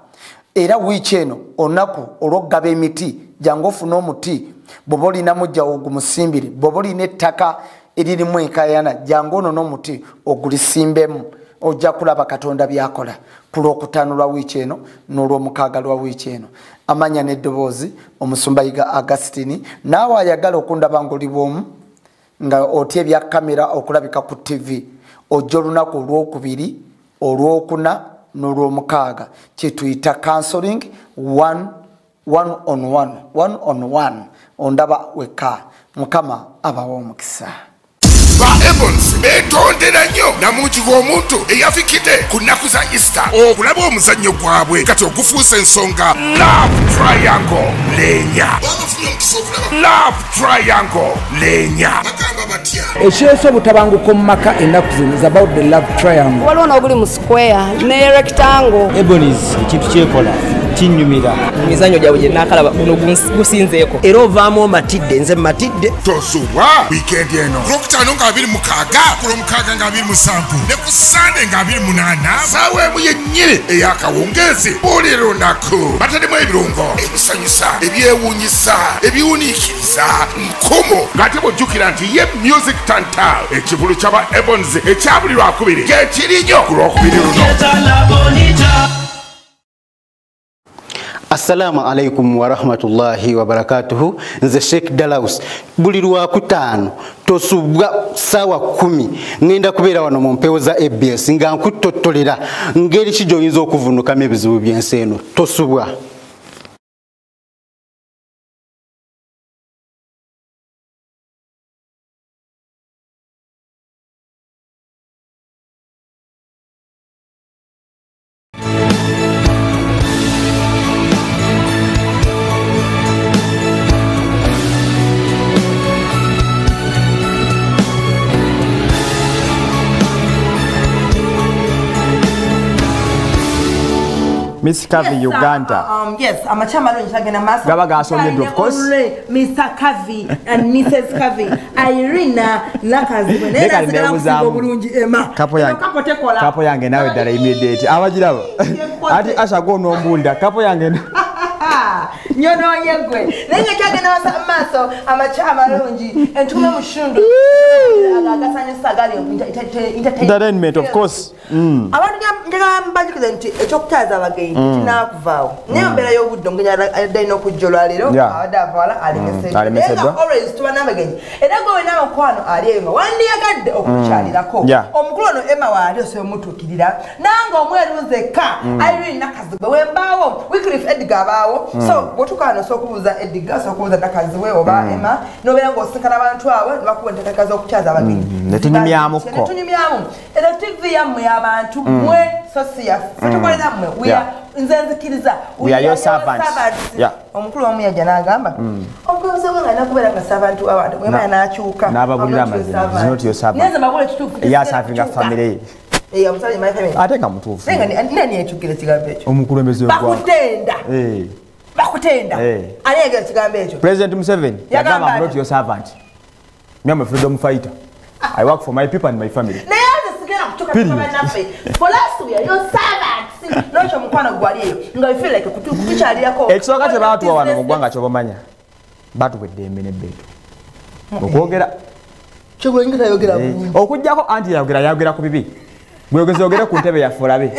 Era wiiki eno olunaku olw'okugaba emiti, jangu ofune omuti, bw'oba olina mujjawo ogumusimbire, bw'oba olina ettaka eririmu enkaayana, jangu ono n'omuti ogulisimbemu, ojja kulaba Katonda by'akola ku lwokutaano lwa wiiki eno n'olwomukaaga lwa wiiki eno. Amanya n'eddoboozi omusumba Yiga Augustine. Naawe ayagala okundaba ng'oli bw'omu nga otya ebya kamera okulabika ku TV, ojja olunaku olwokubiri, olwokuna n'olwomukaaga, kyetuyita counseling one on one, one on one, ondaba wekka. Mukama abawe omukisa. Ba Evans betondera nnyo namungi w'omuntu eyafikidde ku nnaku za Easter okulaba omuzannyo gwabwe kati ogufuuse ensonga. Love Triangle leenya, Love Triangle leenya. Ekireese obutabanguko mu maka ennaku zino is about the love triangle. Waliwo n'oguli mu square ne rectangle. Ebonies ekintu kyekola kinyumira. Emizannyo gyabwe gye naakalaba guno gusinzeeko. Era ovaamu omatidde, nze matidde. Tosubwa wiikendi eno lwokutaano nga 26, ku lwomukaaga nga 27, ne ku Sande nga 28, ssaawa emu yennyini ey'akawungeezi buli lunaku. Bataddemu ebirungo ebisanyusa, ebyewuunyisa, ebiwuniikiriza nkumu. Ng'ate bw'ojjukira nti ye Music Tantal, ekivulu ky'aba Evans ekya buli lwakubiri gyekiri nnyo ku lwokubiri luno. Assalamu alaikum warahmatullahi wabarakatuhu. Nze Sheikh Dalaus. Buli lwakutaano tosubwa sawa 10 ngenda kubeera wano mu mpewo za ABS nga nkutottolera ngeri ki gy'oyinza okuvunukamu ebizibu by'ensi eno. Tosubwa. Miss Kavi, yes, Uganda. Yes, amachama malungi agenda maaso. Gaba gasomye of course. Mr. Kavi and Mrs. Kavi. Irina Nakazibwe. Nena sigala kusinga obulungi Emma. Kapo yange. Kapo yange nawe ddala immediate. Abagiraba. Ati Asha go nombunda. Kapo yange. Nyono yegwe. Naye kyagenda maaso amachama malungi. Entume mushundu. Agasanyusa gali entertainment of course. Abantu njagala mbajjukize nti ekyokutaaza abagenyi kinakuvaawo. Naye embeera y'obudde omugenyi adde alina okujja olwaleero, abadde avaala alemeseddwa. Always tuba n'abagenyi. Era gwe wena mukwano ali eyo nga wandiyagadde okukyalirako. Omukulu ono Emma waali osobola omutuukirira. Nange omweru nzekka Irene Nakazibwe wembaawo, Wycliffe Edgar abaawo. So bw'otuuka wano osobola okubuuza Edgar, osobola okubuuza Nakazibwe oba Emma, n'obeera ng'osinkana abantu abo ne bakuwa enteekateeka z'okukyaza abagenyi. Ne tunyumyamukko. Ne tunyumyamu. Era TV yammwe y'abantu mwe so si yaffe. Tukolera mmwe. We are nze nzikiriza. We are your servants. Omukulu omu yajja n'agamba omukulembeze we nga alina kubeera nga servant w'abantu, bwe n'akyuka. N'ababulira amazima. He's not your servant. Naye nze mbabule kituufu. Ye aservinga family ye. Omusajja my family. Ate nga mutuufu. Naye nga nani yakyukira ekigambo ekyo? Omukulembeze w'eggwanga. Bakutenda. Bakutenda. Ani yagera ekigambo ekyo? President Museveni yagamba I'm not your servant. Me am a freedom fighter. I work for my people and my family. For us, we are your servants. Nokyo mukwano gwali eyo nga we feel like kutukyalirako. Ekisooka kye baatuwa wano mu ggwanga ky'obamanya, batuwa eddembe n'ebbeetu. Okwogera Kyagulanyi tayogera bulungi. Okuggyako anti yayogera ku bibi. Gweyogeza ogere ku ntebe yaffe olabe.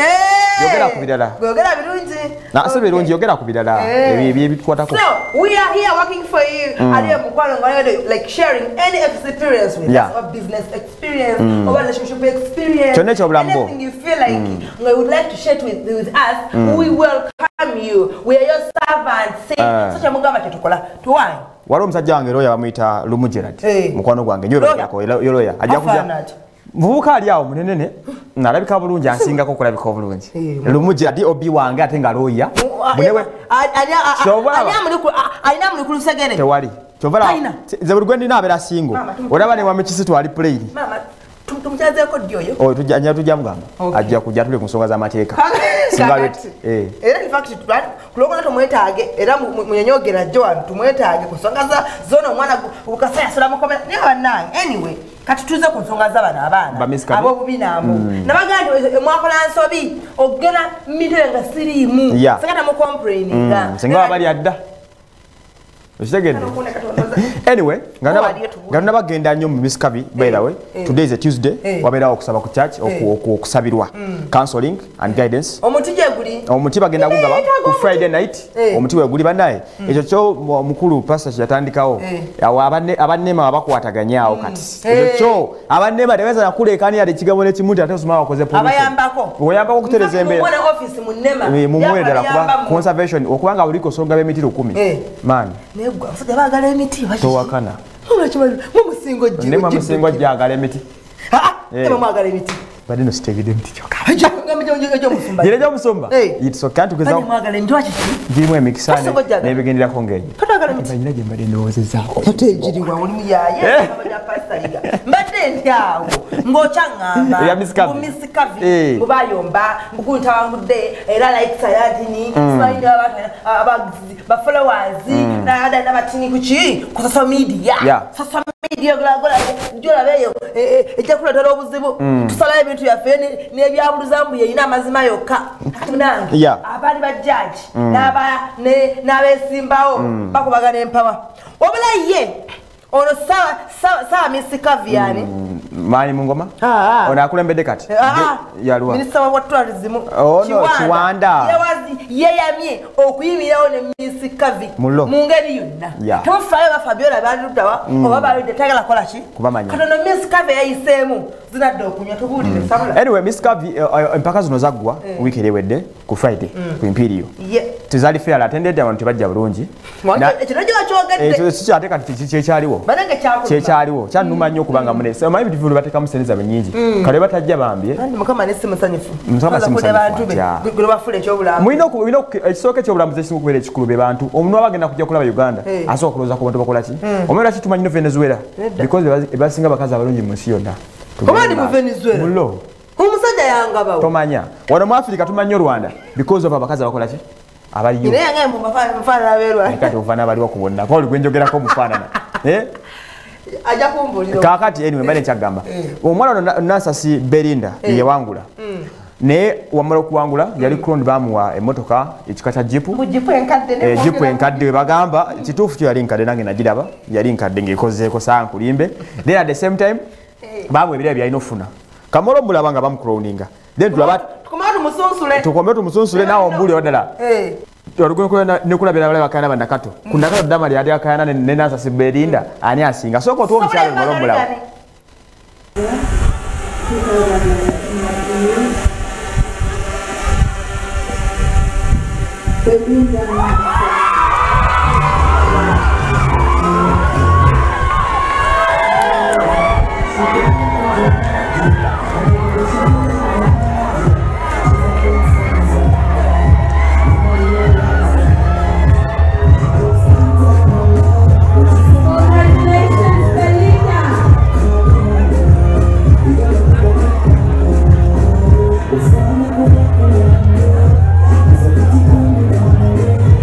Yogera ku birala. Gweyogera birungi. Na si birungi, yogera ku birala. Ebyo ebitukwatako. So we are here working for you. Ali mukwano nga like sharing any experience with us, or business experience, or relationship experience. Kyonna ekyobulamu. Anything you feel like you would like to share with us, we welcome you. We are your servants. So kyamugamba kyetukola. Tuwaye. Waliwo omusajja wange lawyer bamuyita Lumu Gerard. Mukwano gwange nnyo lawyer. Ajja kujja. Muvubuka ali awo munenene nalabika bulungi, ansingako okulabika obulungi. Lumu Gerard OB wange ate nga lawyer. Munewe alina muli ku lusegere. Tewali. Kyova nze buli gwe ndina abeera single. Olaba ne wamekisi twali play. Mama tumukyazeeko ddi oyo? Oyo tujja mugamba. Ajja kujja tuli ku nsonga z'amateeka. Era in fact kulongola tumwetaage era munyenyogera jjo wano tumwetaage ku nsonga za zona omwana bukasa yasula mukomera naye bannange. Anyway, kati tuze ku nsonga z'abano abaana ab'obubi nabo. Nabagamba nti mwakola nsobi okugenda mitwe nga siriimu. Singa tamucomplaininga. Singa wabali adda. Okitegedde? Anyway, nga tunabagenda nnyo mu Miss Kabi, by the way, today is a Tuesday, wabeerawo okusaba ku church, okusabirwa, counseling and guidance. Omuti gye guli? Omuti bagenda kugaba ku Friday night, omuti we guli bannaye. Ekyo kyo mukulu pastor kye yatandikawo, abannema abakwataganyaawo kati. Ekyo kyo abannema tebeza nakuleekaanira ekigambo n'ekimu nti ate osoma wakoze promotion. Abayambako. Oyambako okutereeza embeera. Mumuwe office mu NEMA. Mumuwe ddala kuba conservation, okubanga buli kosonga b'emiti 1000. Man. Abasajja baagala emiti. Towakana. Mumusingo ggi. Nema musingo gyagala emiti. Nema mwagala emiti. Badde no sitegedde emiti kyokka. Gy'omusumba. Gire gy'omusumba. It's okay tugeza. Mwagala emiti lwaki ki? Girimu emikisa n'ebigenderako ng'egyo. Totwagala emiti. Nyina gye mbadde ndowoozezaako. Ate egiriwa oli muyaaye. Mbadde ndi awo ng'okyaŋŋamba. Eya Miss Kavi. Mubayomba mbukuntawangudde era like sayadini. Simanyi abantu ba followers n'abatini kuki ku social media. Social media gyolabeeyo ejja kuleetera obuzibu. Tusalayo ebintu byaffe n'ebyabuluzambu yeyina amazima yokka. Kati munange abaali ba judge n'abeesimbawo bakubagana empawa. Wabula ye ono sawa Miss Kavi yani. Maani Mungoma? Ono akulembedde kati? Yaluwa. Minisita wa tourism. Ono Kiwanda. Yeyamye okuyimirirawo ne Miss Kavi mu ngeri yonna. Temufaayo ba Fabiola baluddawa oba baludde tayagala kukola ki? Kubamanya. Kati ono Miss Kavi yayiseemu zinadde okunywa tubuulire sabula. Anyway, Miss Kavi empaka zino zaggwa wiiki ewedde ku Friday ku Imperial. Tezaali fair attended, abantu tebajja bulungi. Ekyo nakyo kyogedde. Ekyo si kyate kati kyekyaliwo. Kyekyaliwo. Kyannuma nnyo okubanga mune. Omanyi ebintu bateekamu ssente zaabwe nnyingi. Kale batajja bambye. Anti Mukama ne si musanyufu. Mukama si musanyufu. Gwe bafuula ekyobulambuzi. Mulina ekisooka ekyobulambuzi ekisinga okubeera ekikulu be bantu. Omuntu aba agenda kujja kulaba Uganda asooka kulowooza ku bantu bakola ki? Omanyi lwaki tumanyi nnyo Venezuela? Because basinga abakazi abalungi mu nsi yonna. Oba ndi mu Venezuela? Mulo. Omusajja yangabawo. Tomanya. Wano mu Africa tumanyi nnyo Rwanda because of abakazi abakola ki? Abaliyo. Naye yangaye mu mafaanana abeerwa. Kati ofaanana abaliwo ku bonna. Paul gwe njogerako mufaanana. Ajja kumbuulira. Kaakati anyway mbadde nkyagamba. Omwana ono Nansasi Belinda yewangula. Naye wamala okuwangula yali crowned bamuwa emmotoka ekika kya jipu. Jipu enkadde. Jipu enkadde bagamba kituufu kyo yali nkadde nange nagiraba. Yali nkadde ng'ekozeeko sankulimbe. Then at the same time bamuwa ebirabo byalina okufuna. Kamolo mulaba nga bamucrowninga. Then tulaba tukome tumusunsule naawe ombuulire ddala. Nekulabira bala bakayana bandakato. Ku Nakato Damali yali akayana ne Nansasi Belinda ani asinga. Sooka otuwe omukyalo ng'oli omulaba.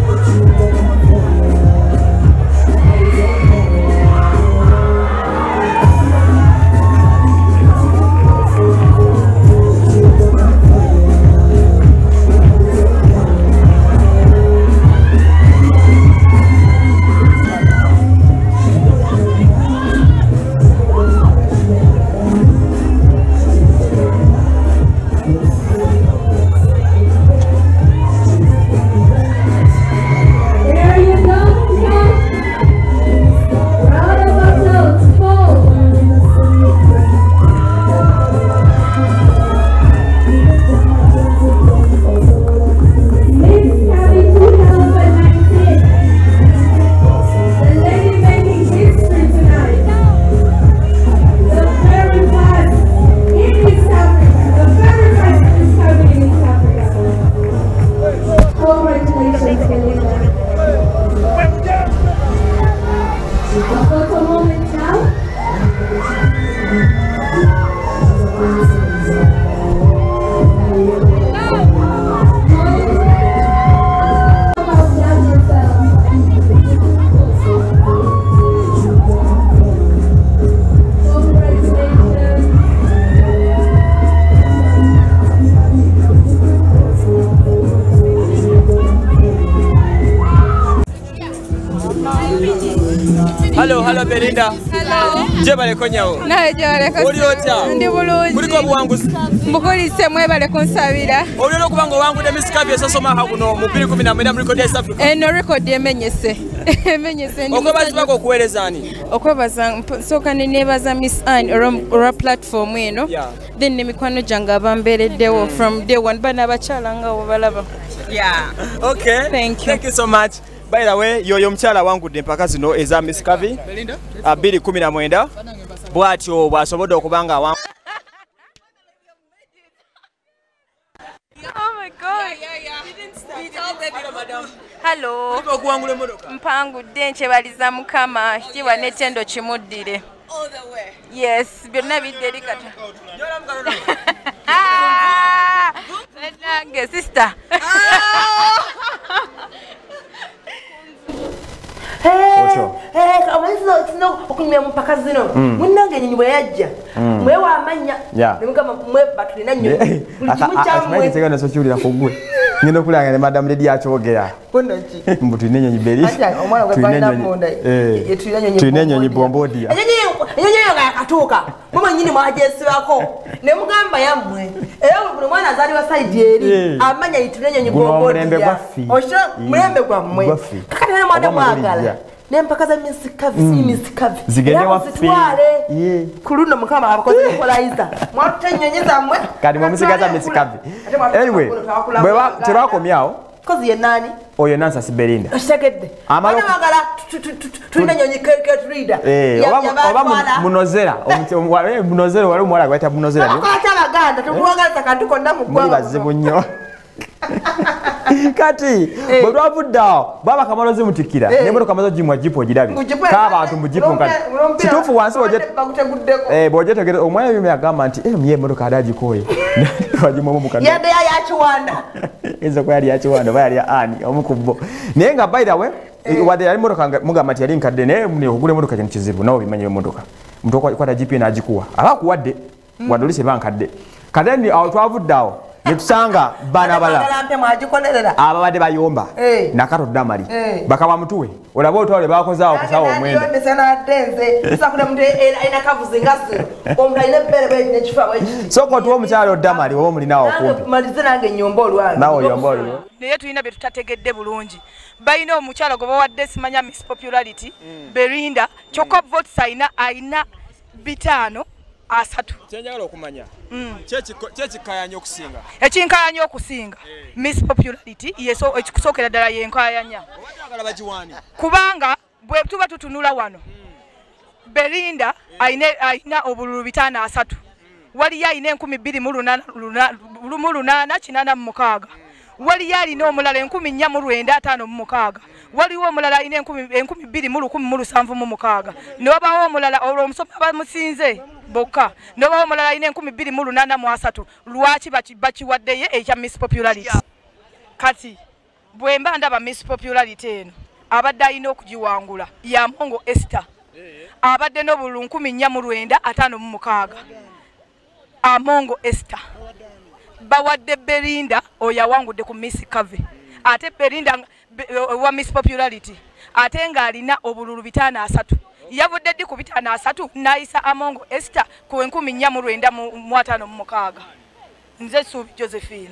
It's Belinda. Hello. Jebaleko nyawo. Nawe jebaleko. Oli otya? Ndi bulungi. Kuliko obuwanguzi. Mbukulise mwebale kunsabira. Oli olw'okubanga owangudde Miss Curvy esosoma kuno mu 2019 mu record ya East Africa. Eno record emenyese. Emenyese. Okwebazibwako okuweereza ani? Okwebaza nsooka ne neebaza Miss Anne olwa platform eno. Then n'emikwano gyange abambeereddewo from day one bano abakyala nga bwe balaba. Yeah. Okay. Thank you. Thank you so much. By the way, yoyo omukyala awangudde empaka zino eza Miss Curvy 2019 bw'atyo bw'asobodde okuba nga awangu. Oh my God. Hello. Mpangudde nkyebaliza Mukama ekitiibwa n'ettendo kimuddire. All the way. Yes, byonna bidde eri kata. Nange sister. Okunyumya mu mpaka zino munnange ennyonyi bwe yajja mwewa amannya ne mugamba mwe batulina nnyonyi buli kimu kyammwe. Kiwulira ku ggwe ngenda okulanga ne Madam Lady akyogera mbu tulina ennyonyi beri tulina ennyonyi bombodia ennyonyi eyo nga yakatuuka mwe mwennyini mwagyesibako ne mugamba yammwe era buli mwana azaalibwa sayidi eri amanya nti tulina ennyonyi bombodia mulembe gwammwe kakati naye mwana mwagala n'empaka za Miss Curvy si Miss Curvy zigende waffe zitwale ku luno Mukama abakoze equalizer mwatutte ennyonyi zammwe kati mwamusigaza Miss Curvy. Anyway, tebakomyawo kozi ye nani oyo Nancy Belinda okitegedde amala mwagala tulina ennyonyi ketrida oba munozera munozera wali omuwala gwe bayita munozera akwata abaganda temuwagaliza kantu konna mu ggwanga muli bazibu nnyo. Kati bwe twavudde awo baba Kamalo zimutikkira n'emmotoka amaze ogimwa jipu ogirabye k'abantu mu jipu nkati kituufu wansi bw'ogyetegereza omwana byuma yagamba nti ye emmotoka ate agikooye twagimwamu mu kano yadde yakiwanda eyinza okuba yali yakiwanda oba yali ani omu ku bo naye nga by the way wadde yali mmotoka mugamba nti yali nkadde naye okugula emmotoka kintu kizibu nawe obimanyi emmotoka omuntu okwata jipu n'agikuwa aba akuwadde wadde oluusi eba nkadde kati then awo twavudde awo netusanga bana bala ababadde bayomba Nakato Damali bakaba mutuwe olaba otwale bakozaawo kusawa omwenda soko tuwe omukyalo Damali oba omulinawo okumpi nawe oyomba olwo naye tulina bye tutategedde bulungi balina omukyalo gwe bawadde simanya Miss Popularity Belinda kyokka votes alina 5 asatu. Kyenjagala okumanya kyekikayanya okusinga ekinkayanya okusinga Miss Popularity yeso ekikusookera ddala yenkayanya kubanga bwe tuba tutunula wano Belinda alina obululu 503 waliyo alina 2886 waliyo alina omulala 4956 waliwo omulala alina 2176 ne wabawo omulala olwo omusoma bamusinze bokka ne wabawo omulala alina 2803 lwaki bakiwaddeyo ekya Miss Popularity. Kati bwe mba ndaba Miss Popularity eno abadde alina okugiwangula ya Mongo Esther abadde n'obululu 4956 Amongo Esther bawadde Belinda oyo awangudde ku Miss Curvy ate Belinda wa Miss Popularity ate ng'alina obululu 53 yavudde ddi ku 53 n'ayisa Amongo Esther ku 4956. Nze Suubi Josephine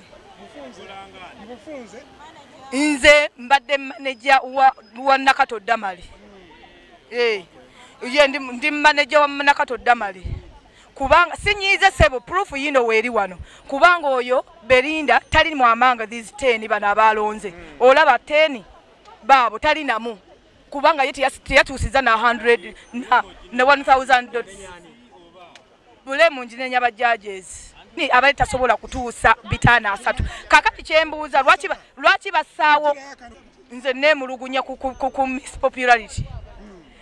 nze mbadde manager wa Nakato Damali ye ndi manager wa Nakato Damali kubanga sinyize sebo proof yino weeri wano kubanga oyo Belinda tali mu amanga these 10 bano abalonze olaba 10 baabo tali namu kubanga ye teyatuusiza na 100 na 1000 dots bulemu njinenya ba judges ni abali tasobola kutuusa 503. Kakati kyembuuza lwaki basaawo nze neemulugunya ku Miss Popularity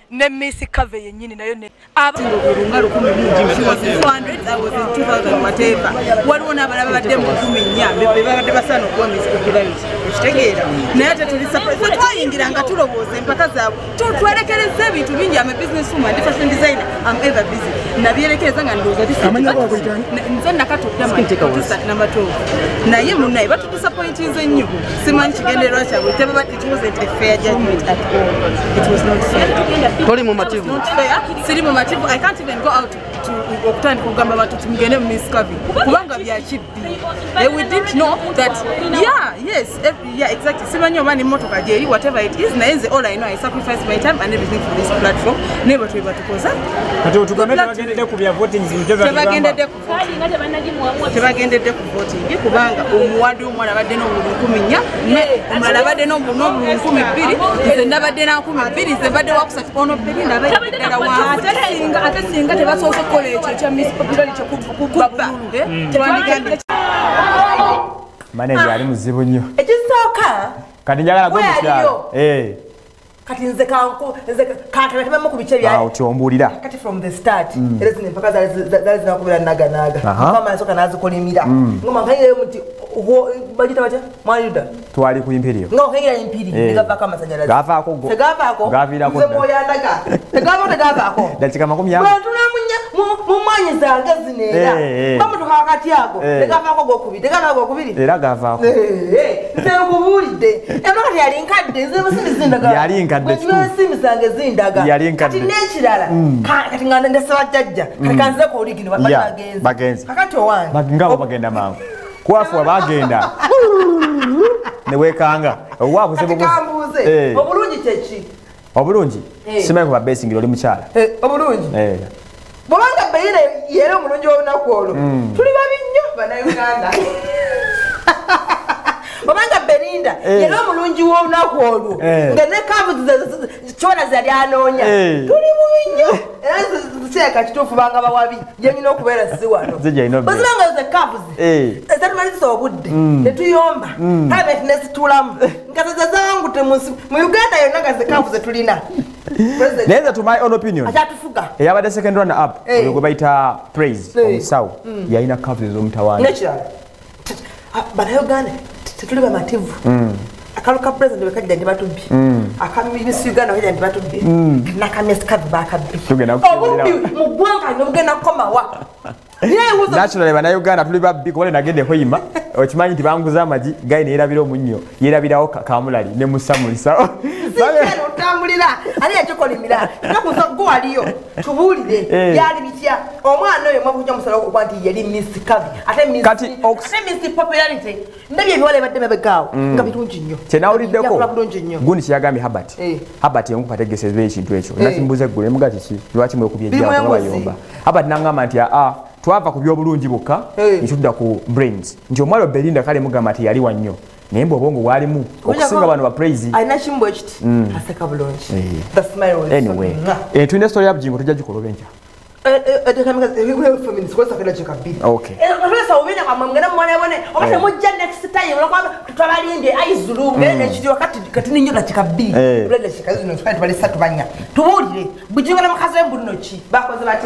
ne Miss Curvy yennyini nayo ne nga 1000 she was in 400 I was in 2000 whatever waliwo n'abalala babadde mu 14 be babadde basaana okuwa Miss Popularity. Okitegeera. Naye ate tuli surprise. Twayingira nga tulowooza empaka zaabwe. Twerekereza ebintu bingi. I'm a business woman, fashion designer. I'm ever busy. Nabyerekereza nga ndowooza nze nakatudde number 12. Naye munnaye batudisappointinze nnyo. Simanyi kigendererwa kyabwe. It wasn't a fair judgment at all. It was not fair. Toli mumativu. Not fair. Siri mumativu. I can't even go out to okutandika okugamba abantu nti mugende mu Miss Curvy. Kubanga bya kibbi. We didn't know that. Yeah, yes, yeah, exactly. Simanyi oba ni mmotoka gyeri, whatever it is. Naye nze all I know, I sacrifice my time and everything for this platform. Naye bwe batukoza. Kati otugambe tebagendedde ku bya voting. Tebagendedde ku voting kubanga omuwadi omwana abadde n'obululu 14, omulala abadde n'obululu 12, nze nabadde na 12, nze mbadde wakusatu ono bbiri nabadde ddala wansi. Ate singa tebasoose kukola ekyo ekya Miss Popularity kubba bululu. Twandigambye manager ali muzibu nnyo. Ekisooka kati njagala gwe mukyalo. Kati nze kankabatemamu ku bice bya otyombulira. Kati from the start era zino empaka zaali zinakubira naganaaga. Mukama nsooka n'azikolimira. Ngoma nkayireyo muti bagita batya mwayuda twali ku imperial. Nga okayira imperial negavaako amasanyalaze. Gavaako go. Tegavaako. Gaviirako. Nze mwoyo andaga. Tegavaako tegavaako. Dakika 20. Bwentula mu mwanyi zange zino era. Bamutuka wakati ago. Tegavaako gokubiri. Tegavaako gokubiri. Era gavaako. Nze nkubuulidde. Emmotoka teyali nkadde. Nze ensimbi zindaga. Yali nkadde. Ensimbi zange zindaga. Yali nkadde. Kati n'ekirala. Kati nga ndasaba jjajja. Kati kanzireko oligino bali bagenze. Kakati owange. Ngabo bagenda mangu. Kwafu bagenda. Newekanga. Kambuze. Obulungi kyeki? Obulungi? Simanyi kuba basing oli mukyala. Obulungi? Bw'obanga Belinda yera omulungi w'olunaku olwo. Tuli babi nnyo Bannayuganda. Bw'obanga Belinda yera omulungi w'olunaku olwo. Nga ne kavu kyona zali anoonya. Tuli bubi nnyo. Era kirabika kituufu banga bawabi. Gye nnina okubeera si wano. Bw'oziranga ze kavu ezatumalizisa obudde ne tuyomba. Parliament ne zituulamu. Nga ze zawangudde mu nsi mu Uganda yonna nga ze kavu ze tulina. Naye to my own opinion. Akyatufuga. Eyabadde second runner up oyo gwe bayita Praise omusawo yalina kavu ez'omutawaana. N'ekirala Bannayuganda tetuli bamativu. Akalu ka president bwe kajja ntibatubbye. Aka Miss Uganda kajja ntibatubbye. N'aka Miss Curvy baakabbye. Obubbi mu ggwanga lino bugenda kukomawa. Naturally Bannayuganda tuli babbi kuba nagenda ekoyima okimanyi nti banguza amagi gayi neyerabira omunnyo yerabirawo kamulali ne musa mu nsawo. Sinkyano otambulira ani yakikolimira nakuza gwe waliyo tubuulire byali bitya omwana oyo mwakuja omusala okuba nti yali Miss Curvy ate Miss Popularity ndabye ebiwala ebadde mabegaawo nga birungi nnyo. Kyenawuliddeko gundi kyeyagambye Herbert. Herbert yonkupategesezza ekintu ekyo nakimbuuza eggulo ne mugamba kiki lwaki mwekubye ejjambo nga bayomba. Herbert n'angamba nti twava ku by'obulungi bwokka ne tudda ku brains nti omwala Belinda kale mugamba nti yali wa nnyo naye mbu obwongo bwalimu okusinga bano ba Praise. Alina kimu bwe kiti aseka bulungi. The smile was anyway. Tulina story ya Bujingo tujja gikola olw'enkya. Okay.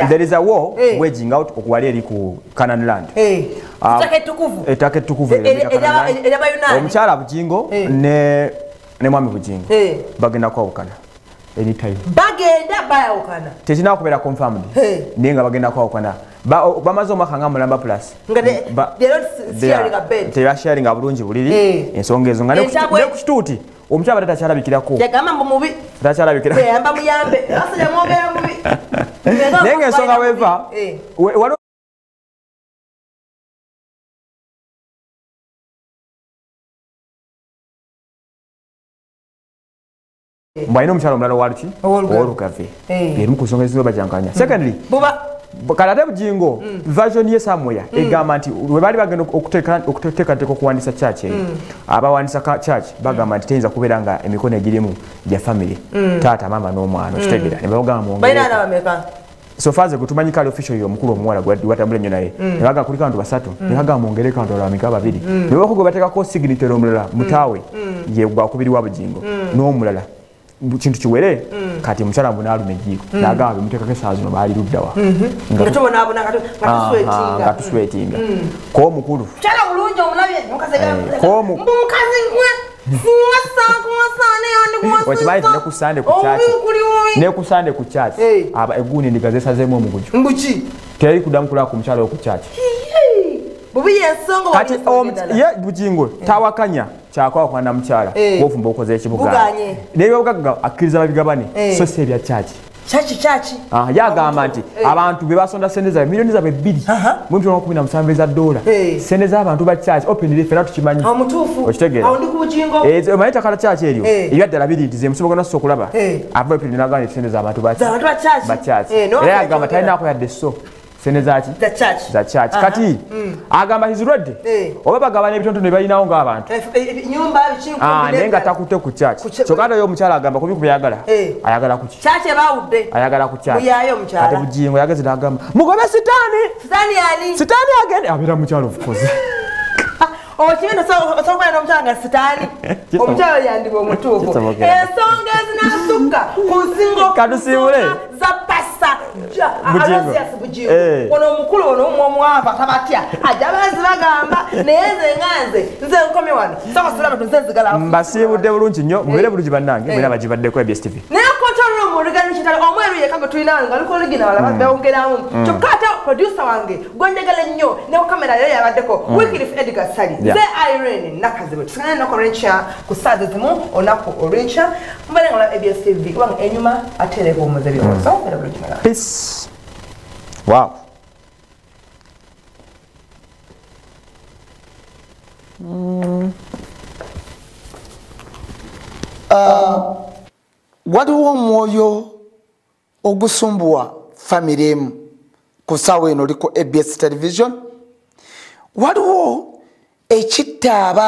There is a war waging out okuwali eri ku Canaan land. Ettaka ettukuvu. Omukyala Bujingo ne mwami Bujingo bagenda kwawukana. Anytime. Bagenda bayawukana. Tekirina kubeera confirmed. Naye nga bagenda kwawukana. Bamaze omwaka nga mulamba plus. Tebasharinga bulungi buliri. Ensonga ezo nga ne ku kituuti omukyala abadde takyalabikirako. Yagamba mbu mubi. Takyalabikira. Yamba muyambe. Asajja mwogera mubi. Naye ng'ensonga weeva Mbu alina omukyala omulala owaluki? Owolugave. Erimu ku nsonga ezisinga bajankanya. Secondly, kale ate Bujingo version ye somewhere egamba nti we baali bagenda okuteekateeka okuwandiisa church eyo. Abawandiisa church bagamba nti teyinza kubeera nga emikono egirimu gya family. Taata, maama n'omwana okitegeera. Ne bagamba mwongere. So far as gutumanyi kale official yo omukulu omuwala gwatambula nnyo naye. Ne bagamba kuliko abantu basatu. Ne bagamba mwongereko abantu abalala bameka babiri. Ne bakugo bateekako signature omulala mutaawe ye gwakubiri wa Bujingo n'omulala. Kintu kiwere kati omukyala mbu n'aluma ejjiiko n'agamba bemuteekako essaawa zino baali ludda wa nga tubonaabona nga tuswetinga k'omukulu mukyala bulungi omulabye mukazi gwe Okimanyi ne ku Sunday ku church. Ne ku Sunday ku church. Aba egundi endiga zesazeemu omuguju. Mbuki. Teri kuddamu kulaba ku mukyala ku church. Bubi yensonga kati ye Bugingo tawakanya kyakola kwana mukyala wofumba okoze ekibuga. N'ebyobugagga akkiriza babigabane so si ebya church. Church. Yagamba nti abantu be basonda sente zaabwe milioni zaabwe 2 mu 2017 eza dola. Sente z'abantu ba church openly fena tukimanyi. Omutuufu. Okitegeera. Awo ndi ku Bugingo. Omanyi ettaka la church eryo. Ebyaddala biri nti ze musobola naso okulaba. Ava openly n'agamba nti sente z'abantu ba church. Ba church. Era yagamba talinaako yadde so. Sente zaki? Za church. Kati agamba he's ready. Oba bagabana ebitontone ne balinawo ng'abantu. Nyumba bikinku. Naye nga takutte ku church. Kyokka ate omukyala agamba kubi kubyagala. Ayagala ku ki? Church ebawudde. Ayagala ku church. Muyaayo omukyala. Kati Bugingo yageze n'agamba mugobe sitaani. Sitaani ani? Sitaani agende abeera mukyala of course. Okibe osobola n'omukyala nga sitaani. Omukyala yandibwa omutuufu. Ensonga ezinasukka ku nsingo katusiibule za pasa Aloysius Bugingo. Ono omukulu ono omwava tabatya ajja bazi bagamba naye nze nga nze nkomye wano sokosula abantu nze nzigala. Mbasiibudde bulungi nnyo mubeere bulungi bannange mwena bagibaddeko ABS TV. Naye control room oluganda kitalo omweru yekka gwe tulina wano nga lukoligina wala bawongeramu. Kyokka ate producer wange gwe njagala ennyo ne kamera leero yabaddeko Wycliffe Edgar Ssali. Nze Irene Nakazibwe. Tusigane ennaku olw'enkya ku ssaawa zimu olunaku olw'enkya mubeere nga olaba ABS TV kubanga enyuma ate era ewummuza ebirowoozo. Mubeere bulungi mwena. Peace. Wow. Waliwo omwoyo ogusumbuwa famire emu ku ssaawa eno oli ku ABS Television. Waliwo ekitta abantu.